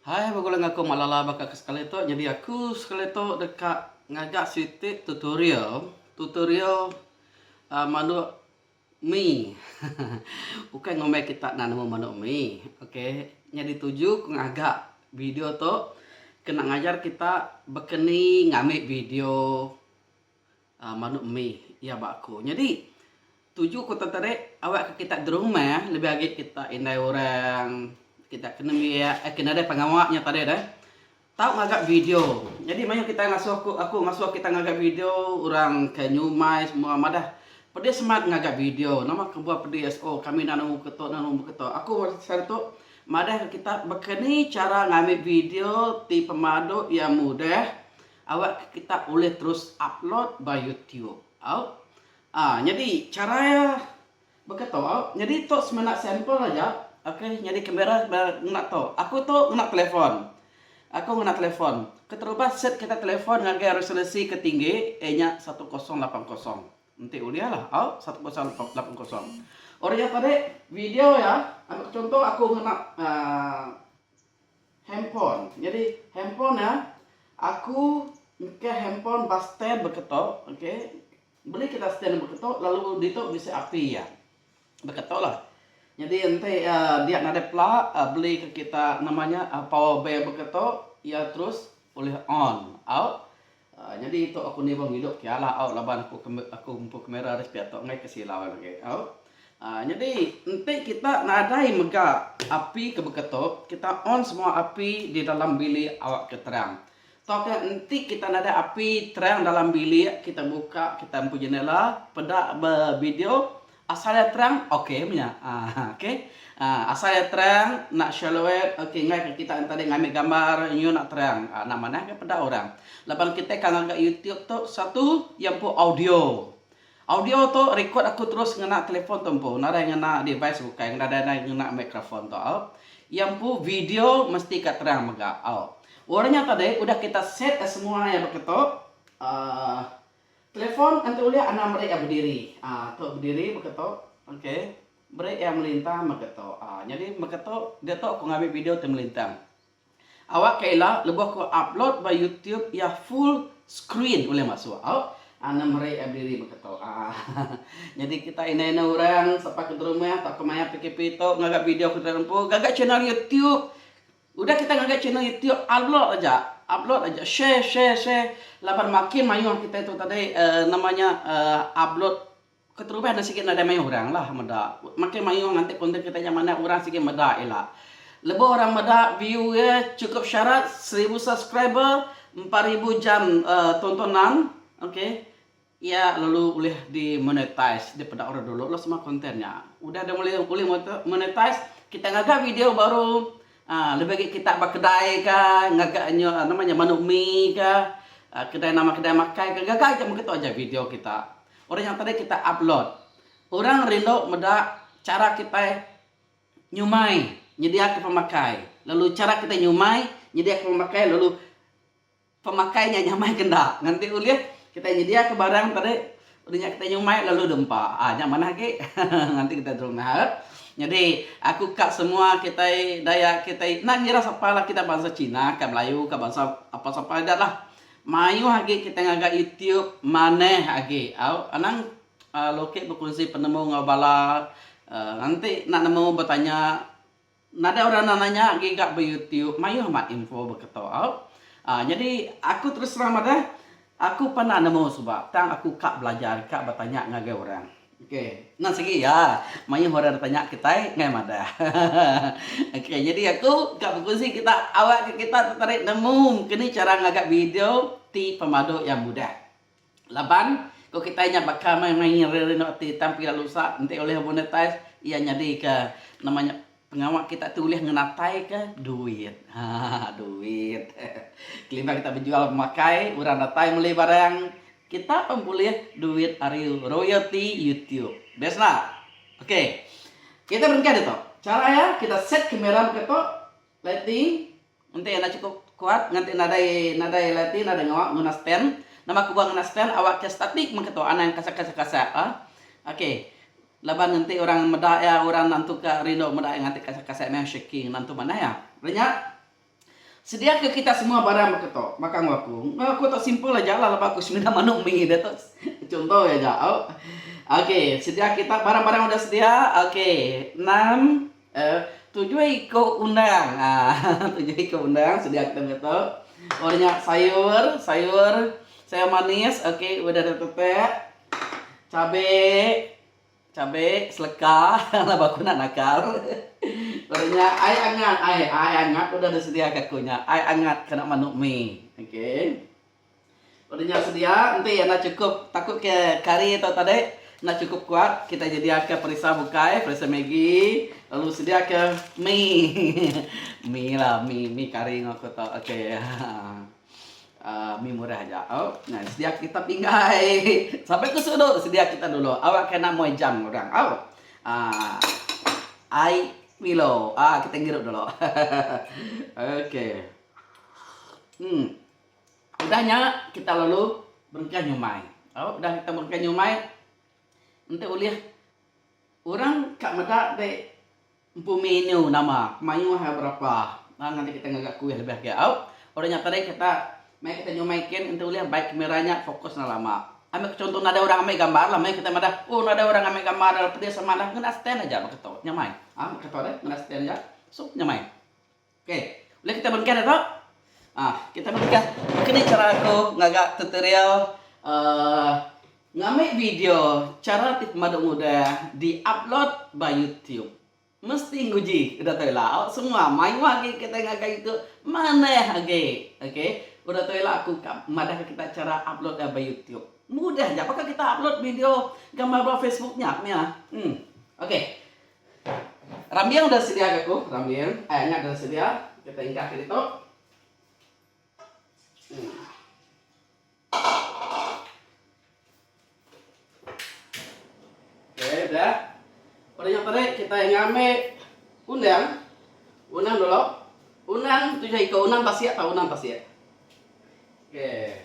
Hai begulai enggau aku Malala baka ke sekali tu nyadi aku sekali tu deka ngaga siti tutorial tutorial uhh manuk mi ukai ngumbai kita enda nemu manuk mi ok nyadi tuju ku ngaga video tu kena ngajar kita bekeni ngambi video. Manuk mih iya ba aku. Nyadi tuju ku tadi awak ke kita derumah lebih agi kita indai orang kita ke nembiak eh ke nadai pengawa nya tadi deh tau ngaga video. Nyadi mayuh kita ngasuh aku aku ngasuh kita ngaga video orang ke nyumai semua madah pedis amat ngaga video. Nama kebuah pedis oh kami enda nemu ke tu enda nemu ke tu. Aku sehari tu madah ke kita baka ni chara ngambi video ti pemadu iya mudah. Awak ke kita ulih terus upload ba YouTube. Au. Ah nyadi chara iya baka tu au. Nyadi tu semina sampel aja. Okey nyadi kamera ngena tu. Aku tu ngena telefon. Aku ngena telefon. Keterubah set kita telefon ngagai resolusi ke tinggi iya nya 1080. Enti ulih lah au 1080. Orang nya tadi video iya ambika chunto aku ngena aaa. Handphone. Nyadi handphone nya aku engkah handphone ba stand beketo okay. Beli kita stand beketo lalu ditu bisi api iya. Beketo lah. Nyadi enti uhh dia nadai plug uhh beli ke kita nama nya power bank beketo iya terus ulih on au. Uhh nyadi tu aku nibung ngidup ke alah au laban aku aku empu kamera ari sepiak tu enggai ke silau agi au. Uhh nyadi enti kita nadai mega api ke baka tu kita on semua api di dalam bilik awak ke terang. Tauka enti kita nadai api terang dalam bilik kita buka kita empu jendela peda ba video Asal iya terang ok menya aaa ok aaa asal iya terang enda shalowet ok enggai ke kita enti tadi ngambi gambar nyu enda terang aaa enda manah ga peda orang laban kitai ka ngaga youtube tu satu iya empu audio audio tu record aku terus ngena telefon tu empu nadai ngena device bukai nadai ngena microphone tu au iya empu video mesti ka terang mega au. Orang nya tadi udah kita set semua iya baka tu aaa. Telefon enti ulih anang meri iya bediri. Aa tu bediri baka tu. Okey. Beri iya melintang baka tu. Aa nyadi baka tu diatu aku ngambi video ti melintang. Awak ke ila lebuh aku upload ba YouTube iya full screen ulih masuk au. Anang meri iya bediri baka tu. Aa nyadi kita ina-ina orang sapa ke derumah tauka maya PKP tu ngaga video ke diri empu gaga channel YouTube. Udah kita ngagai channel youtube upload aja upload aja share share share laban makin mayuh kitai tu tadi uhh nama nya uhh upload keterubah ne sigi nadai mayuh orang lah meda makin mayuh nganti konten kitai nya manah orang sigi meda ila. Lebuh orang meda view iya chukup syarat seribu subscriber 4000 jam uhh tontonan okay. Iya lalu ulih di monetize dipeda orang dulu lah semua konten nya. Udah deh ulih ulih monetize kita ngaga video baru aaa lebih agi kita ba kedai ka ngaga nya nama nya manuk mi ka kedai nama kedai makai ka gaga aja mega tu aja video kita. Orang nya tadi kita upload. Orang rindu meda chara kitai nyumai nyediaka pemakai lalu chara kitai nyumai nyediaka pemakai lalu Pemakai nya nyamai ke enda. Nganti ulih kitai nyediaka barang tadi udah nya kitai nyumai lalu dempa. Aa nya manah agi nganti kitai terumah. Nyadi aku ka semua kitai Dayak kitai enda ngira sapa lah kita bansa Cina ka Melayu ka bansa apa sapa aja lah. Mayuh agi kitai ngaga YouTube manah agi au anang aaa lokek bekunsi penemu enggau bala aaa nganti enda nemu betanya. Nadai orang enda nanya giga ba YouTube mayuh amat info beketo au. Aa nyadi aku terus terang madah aku pan enda nemu suba tang aku ka belajar ka betanya ngagai orang. Okey enda sigi iya mayuh orang ditanya kitai enggai madah. Okey nyadi aku ka bekunsi kita awak ke kita tetarik nemu keni chara ngaga video ti pemadu iya mudah. Laban, ku kitai nya baka meh main rindu ati tang pila lusa enti ulih monetize iya nyadika nama nya pengawa kita ti ulih ngenataika duit. Haa duit. Kelimpah kita bejual pemakai, orang datai meli barang, kita pun bulih duit ari royalti YouTube. Best enda? Okey. Kita berengkah ditu. Chara iya kita set kamera baka tu, lighting. Enti enda chukup kuat nganti nadai nadai lati nadai ngawa nguna stand. Nama kebuah ngena stand awak ke statik meh ketu anang kasak-kasak kasak ah. Okey. Laban enti orang meda iya orang nentuka rindu meda iya nganti kasak-kasak meh shaking nentu manah iya. Udah nya. Sediaka kita semua barang baka tu, baka enggau aku. Enggau aku tu simple aja lah laban aku semina manuk mi dia tu. Chunto iya aja. Au. Okey, sedia kita barang-barang udah sedia. Okey, enam eh tujuh iku undang. Ah, tujuh iku undang sedia kita meh tu. Udah nya sayur, sayur, sayur manis, okey udah ditetek. Cabe, Cabe seleka laban aku enda nakal. Udah nya ai angat, ai ai angat udah disediaka aku nya. Ai angat kena manuk mi. Okey. Udah nya sedia enti enda chukup takut ke kari tu tadi enda chukup kuat kita nyediaka perisa bukai, perisa maggi lalu sediaka mi. Mi lah, mi mi kari enggau aku tu. Okey. Uh, mi murah aja. Oh, nah, sedia kita pinggai. Sampai ke sudut sedia kita dulu. Awak kena moi jam orang. Oh. Ah. Ai Milo. Ah, kita ngirup dulu. Okey. Hmm. Udahnya kita lalu berengkah nyumai. Oh, udah kita berengkah nyumai. Enti ulih orang ka meda dek Empu menu nama mayuh iya berapa nganti kita ngaga kuih lebih agi au. Udah nya tadi kita meh kita nyumai kin enti ulih bai kamera nya fokus enda lama. Ambi ke chunto nadai orang ambi gambar lah meh kita madah oh nadai orang ambi gambar dalam pedis sama dah ngena stand aja baka tu nyamai. Au baka tu deh ngena stand aja so nyamai. Okey ulih kita berengkah ditu. Ah kita berengkah baka ni chara aku ngaga tutorial uhh ngambi video chara ti pemadu mudah di upload ba YouTube. Mesti nguji udah tu ila au semua mayuh agi kitai ngaga YouTube manah agi. Okey udah tu ila aku ka madah ka kita chara upload iya ba YouTube. Mudah aja baka kita upload video gambar ba Facebook nya mih. Uhh okey. Rambing udah sedia ga ku, rambing. Ai angat udah sedia. Kita ingkah ke ditu. Hmm. Okey, dah. Pada yang tadi kita ngambil undang. Undang dulu. Undang tujuh ikut undang tasik atau undang tasik. Okey.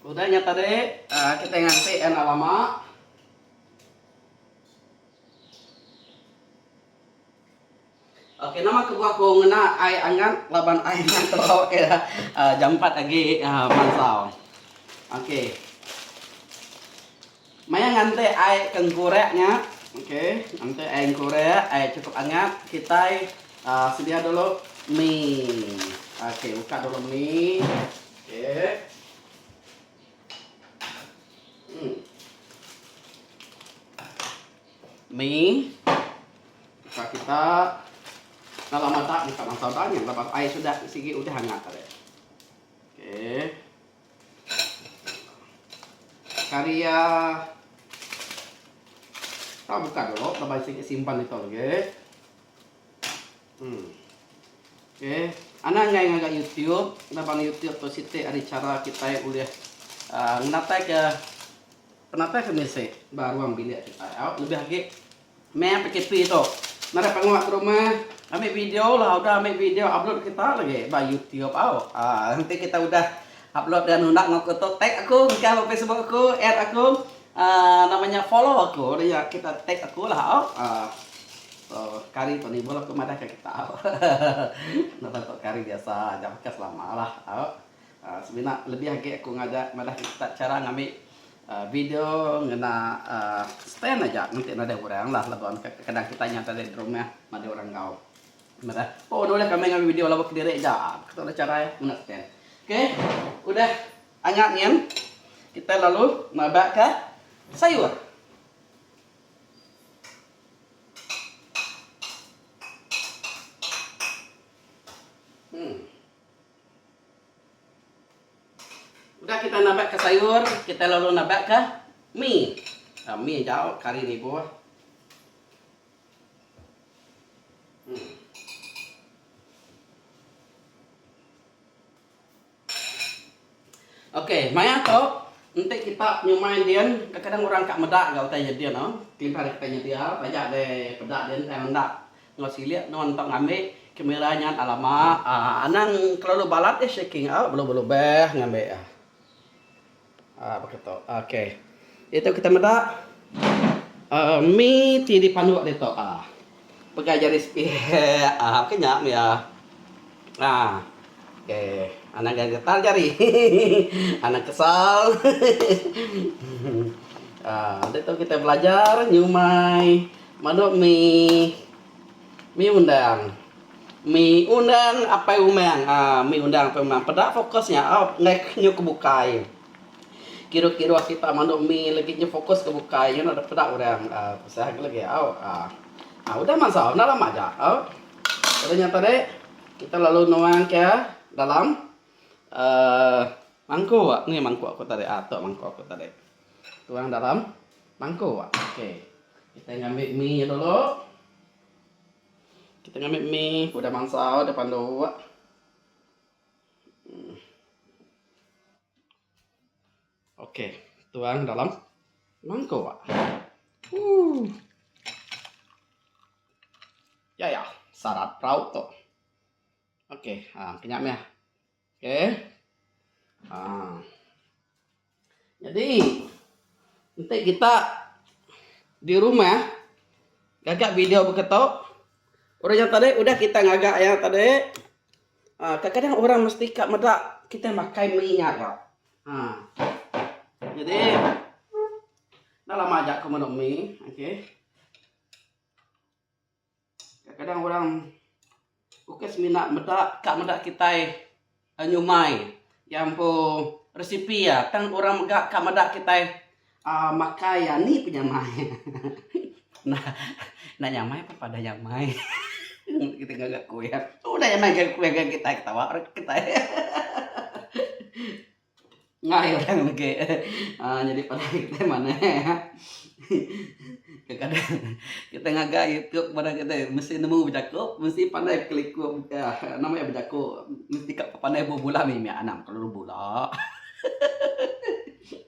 Udah nya tadi uh, kita nganti enda lama. Okey, nama kebuah aku ngena ai angat laban ai angat tu okey uh, jampat agi uh, mansau. Okey. Maya nganti ai ke engkurek nya, okey, nganti ai engkurek, ai chukup angat, kitai uh, sedia dulu mi. Okey, buka dulu mi. Okey. Hmm. Mi. Buka kita. Dalam mata buka mansau dah nya laban ai sudah sigi udah angat tadi. Okey. Kari iya tau buka dulu laban sigi simpan ditu lagi. Hmm. Okey, anang enggai ngaga YouTube laban YouTube tu siti ari chara kitai ulih uhh ngenatai ke penatai ke bisi ba ruang bilik kitai au lebih agi meh PKP tu nadai pengawa ke rumah ambi video lah udah ambi video upload kita lagi ba YouTube au uhh enti kita udah upload dan nunda enggau ku tu tag aku engkah ba Facebook aku add aku uhh nama nya follow aku nya kita tag aku lah au uhh. So kari tu nibul aku madah ka kita au. Laban tu kari biasa aja baka selama lah au. Uhh semina lebih agi aku ngajar madah kita chara ngambi uhh video ngena uhh stand aja enti nadai orang lah laban kadang kita nya tadi rumah nadai orang enggau. Madah oh enda ulih kami ngambi video laban kediri aja. Baka tu chara iya ngena stand. Okay udah angat nyin kita lalu mabak ka sayur. Hmm. Udah kita nabak ke sayur, kita lalu nabak ke mi. Uh, mi jauh kari ni buah. Hmm. Ok, maya tu enti kita nyumai din kadang-kadang orang ka meda ga utai nyedin oh. Kelimpah ari kitai nyedia taja deh peda din tang enda enggau silik nuan tau ngambi kamera nya enda lama aaa anang kelalu balat eh shaking au belubah-lubah ngambi aaa baka tu. Ok ditu kita meda aaa mi ti dipanduk ditu aaa. Pegai jari sepiak. Ah ke nya meh iya. Ah. Okey, anang ga getar jari. Anang kesal. Ah, ditu kitai belajar nyumai manuk mi. Mi undang. Mi undang apai umang. Ah, mi undang apai umang. Peda fokus nya au enggai nyu ke bukai. Kiruh-kiruh kita manuk mi lagi nyu fokus ke bukai nyu enda peda orang. Ah, tusah lagi au. Ah, udah mansa enda lama aja au. Udah nya tadi kita lalu nuang ke dalam uhh mangkuk. Ni mangkuk aku tadi ah tu mangkuk aku tadi. Tuang dalam mangkuk. Okey. Kita ngambi mi nya dulu. Kita ngambi mi udah mansau udah panduk. Okey, tuang dalam mangkuk. Ooh. Ya ya, sarat perau tu. Okey, ha kenyap meh. Okey. Ha. Jadi enti kita di rumah ngaga video baka tu, orang nya tadi udah kita ngaga iya tadi aaa kadang-kadang orang mesti ka meda kitai makai mi nya ga. Haa. Jadi enda lama aja ku meda mi okey. Kadang-kadang orang ukai semina meda ka meda kitai nyumai iya empu resipi iya tang orang mega ka meda kitai aaa makai iya ni penyamai. Enda nyamai pun padah nyamai. Kita ngaga kuih. Udah nyamai ga kuih ga kitai ketawa orang kitai. Ngai orang legi aaa nyadi padah kitai manah kadang kitai ngaga youtube padah kitai mesti nemu bejaku mesti pandai keliku nama iya bejaku mesti ka pandai bebula mimit anang kelalu bula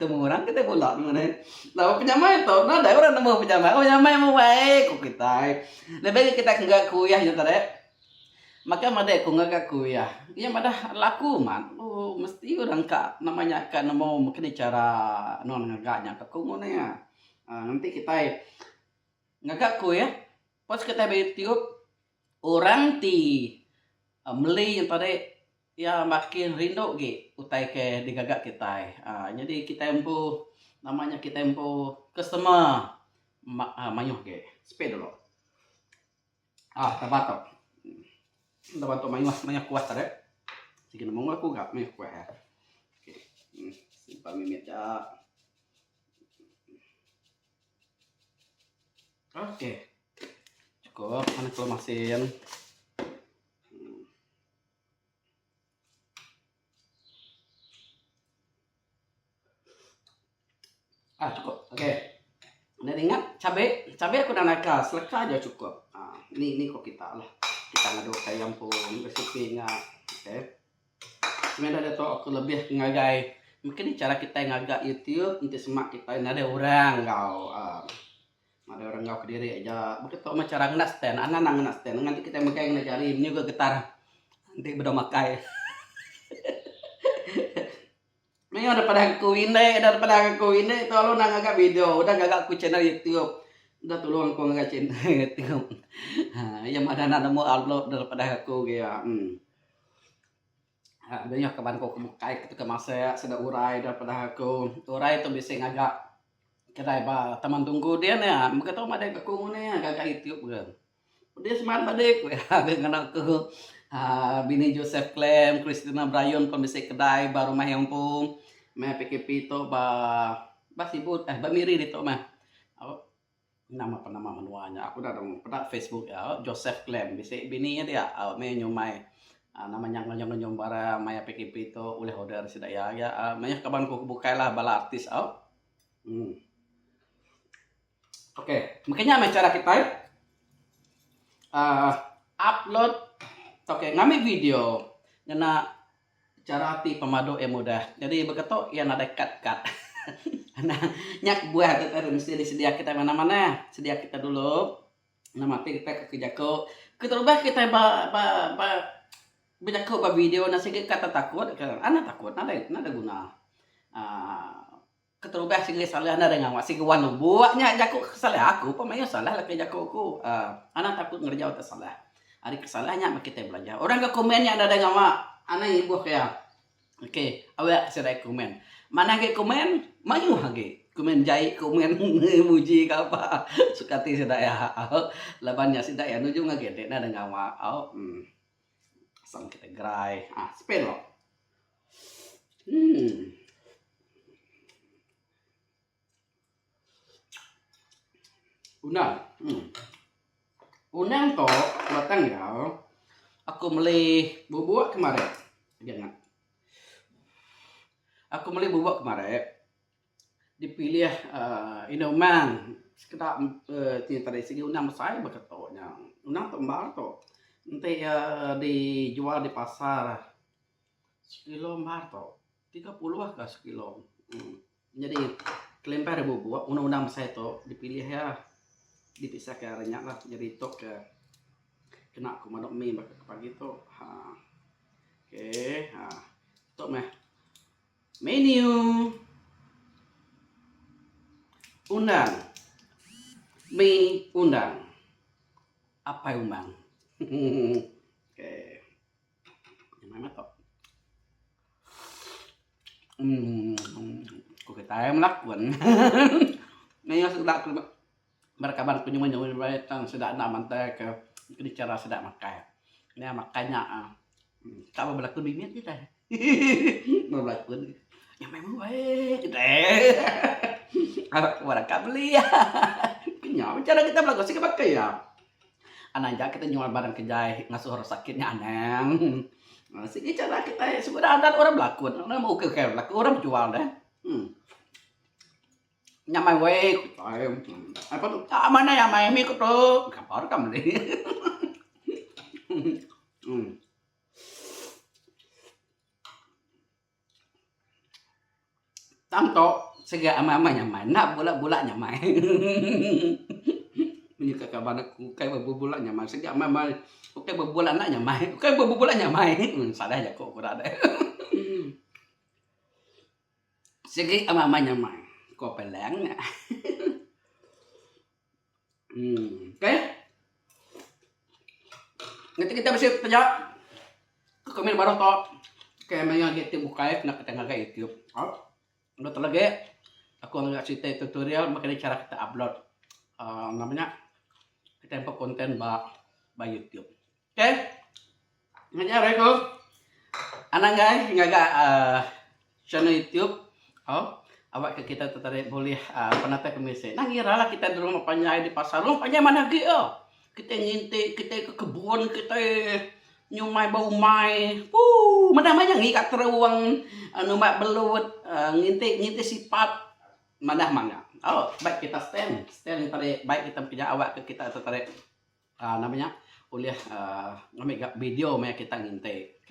temu orang kitai bula laban penyamai tu nadai orang nemu penyamai oh nyamai meh ku kitai lebih agi kitai ngaga kuih nya tadi. Maka madai ku ngaga ku iya. Iya madah laku mat oh mesti orang ka nama nya ka nemu meka ni chara nuan ngaga nya ka ku nguna iya. Aaa enti kitai ngaga ku iya pas kitai ba youtube orang ti meli nya tadi iya makin rindu gi utai ke digaga kitai. Aaa nyadi kitai empu nama nya kitai empu customer mayuh gi. Speed dulu. Ah taba tu. Taba tu mayuh mayuh kuah tadi. Sigi nemu aku ga mayuh kuah iya. Okey. Hmm simpan mimit ja. Okey. Cukup anak kelo masin. Hmm. Ah cukup. Okey. Enda ingat cabe, cabe aku dah naka seleka aja cukup. Ah ni ni ko kita lah. Kita ngadu kai empu resipi nya. Okey. Semina diatu aku lebih ngagai mungkin ni cara kitai ngaga YouTube enti sema kitai nadai orang enggau aaa nadai orang enggau kediri aja. Baka tu mah cara ngena stand. Anang anang ngena stand. Ngan ti kitai megai ngena jari menyuga getar enti bedau makai. Mayuh daripada aku indai daripada aku indai tu lalu nak ngaga video udah ngaga aku channel youtube udah tulung aku ngaga channel youtube ha iya madah enda nemu upload daripada aku gia em ha mayuh kaban ku ke bukai ke masak sida urai daripada aku urai tu bisi ngaga kedai ba taman tunggu din iya mega tu madai aku nguna iya gaga youtube ke. Pedis mat madi ku iya ga ngena ku aaa bini Joseph Clem, Christina Brayun pun bisi kedai ba rumah iya empu meh PKP tu ba ba Sibu eh ba Miri ditu meh. Nama penama menua nya aku enda nemu peda Facebook iya Joseph Clem bisi bini iya dia meh nyumai aaa nama nya ngelanyong ngelanyong barang maya PKP tu ulih order sida iya ga mayuh kaban ku ke bukai lah bala artis au. Uhh. Okey, mungkin nya meh chara kitai uhh upload tauka ngambi video ngena chara ti pemadu iya mudah. Jadi baka tu iya nadai cut cut. Nya kebuah tu tadi mesti disedia kitai manah manah. Sedia kitai dulu nama ti kitai ke jaku. Keterubah kitai ba ba ba bejaku ba video ne sigi ka takut ka. Anang takut nadai nadai guna uhh. Keterubah sigi salah nadai ngawa sigi wan lubuk nya jaku ke salah aku pun mayuh salah laki jaku aku uhh anang takut ngereja utai salah. Ari ke salah nya meh kitai belajar. Orang ke komen nya nadai ngawa anang ibuh ke iya. Ok awak sida komen. Manah agi komen mayuh agi komen jai komen muji ka apa suka ati sida iya laban nya sida iya nuju ngagai dek nadai ngawa au uhh asal kitai gerai uhh spin lo. Uhh. Undang. Uhh. Undang tu batang iya aku meli bubuk kemari. Aku meli bubuk kemari dipilih uhh indu umang sekeda uhh ti tadi sigi undang besai baka tu nya. Undang tu embar tu. Enti iya dijual di pasar Sekilo mar tu 30 ka sekilo. Nyadi kelimpah ari bubuk undang-undang besai tu dipilih iya dipisah ke ari nya lah nyadi tu ke kena ku manuk mi baka ke pagi tu ha. Okay ha tu meh menu undang mi undang apai umang. Okay. Nyamai meh tu. Uhh ku kitai melakun. Mayuh sida ku bala kaban ku nyumun nyumun bai tang sida enda mantai ke keni chara sida makai. Nya makai nya uhh tak belakun mimit kitai. Hihi belakun nyamai meh weh kitai. Arap ke ka beli. Nya chara kitai belakun sigi baka iya. Anang aja kitai nyual barang ke jai ngasuh orang sakit nya anang. Sigi chara kitai sebedau adat orang belakun. Orang ukai ukai belakun orang bejual deh. Uhh. Nyamai weh kitai. Apai tu tak manah nyamai mih ku tu. Kapa deka meli. Uhh. Tang tu sigi amai-amai nyamai enda bula-bula nyamai. Munyi ka kaban aku ukai bebula nyamai sigi amai-amai ukai bebula enda nyamai ukai bebula nyamai salah jaku ku rak deh. Sigi amai-amai nyamai ko Pelang nya. Uhh okay. Ngeti kita bisi taja komen baruh tu ke maya agi ti bukai kena kita ngagai youtube au. Enda tau lagi aku ngaga siti tutorial meh kena cara kita upload uhh nama nya kita empa content ba ba youtube. Okay. Ngajar ari ku anang gai ngaga uhh channel youtube au awak ke kita tetarik bulih uhh penatai pemisi. Nang ngira lah kita di rumah panjai di pasar rumah panjai manah agi oh. Kita nginti kita ke kebun kita nyumai ba umai ooh manah maya ngiga terung numba belut uhh nginti nginti sipat manah manga. Au baik kita stand stand tadi baik kita bekerja awak ke kita tetarik. uhh nama nya ulih uhh ngambi ga video maya kita nginti ok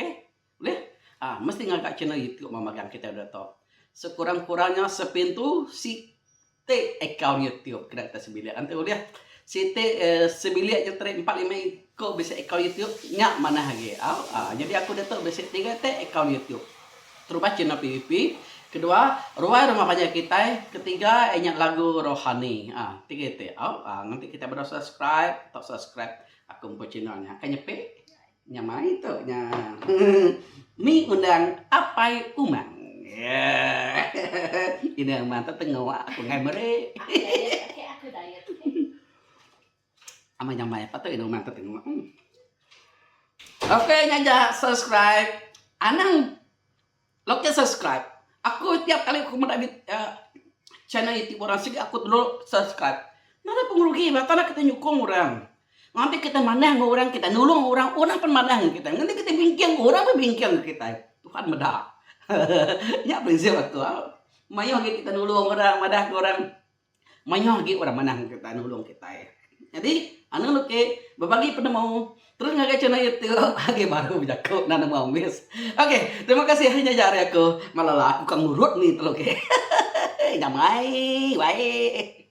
ulih uhh mesti ngaga channel youtube meh magang kitai udah tu sekurang kurang nya sepintu siti akaun youtube kena kita sebilik enti ulih siti uhh sebilik nya tadi empat lima iko bisi akaun youtube nya manah agi au uhh jadi aku diatu bisi tiga iti akaun youtube. Terubah channel PBP, kedua ruai rumah panjai kitai, ketiga iya nya lagu rohani. Ah tiga iti au ah nganti kitai bedau subscribe tau subscribe aku empu channel nya. Kai nyepi nyamai tu nya. Mi undang apai umang. Yeah. Ina umang tu tengok aku ngai meri. Aku diet. Amai nyamai patut ina umang tu tengok. Ok nya aja subscribe anang loke subscribe aku tiap kali aku meda uhh channel youtube orang sigi aku dulu subscribe nadai pengerugi ba tanah kita nyukung orang ngambi kita manah enggau orang kita nulung orang orang pun manah enggau kita ngambi kita bingking orang pun bingking enggau kita Tuhan meda nya prinsip aku mayuh agi kita nulung orang madah ke orang. Mayuh agi orang manah kitai nulung kitai. Nyadi anu ke bebagi penemu terus ngagai channel youtube agi baru bejaku enda nemu ambis. Ok terima kasih nya aja ari aku malala aku ka ngurut ni telu ke. Nyamai wai.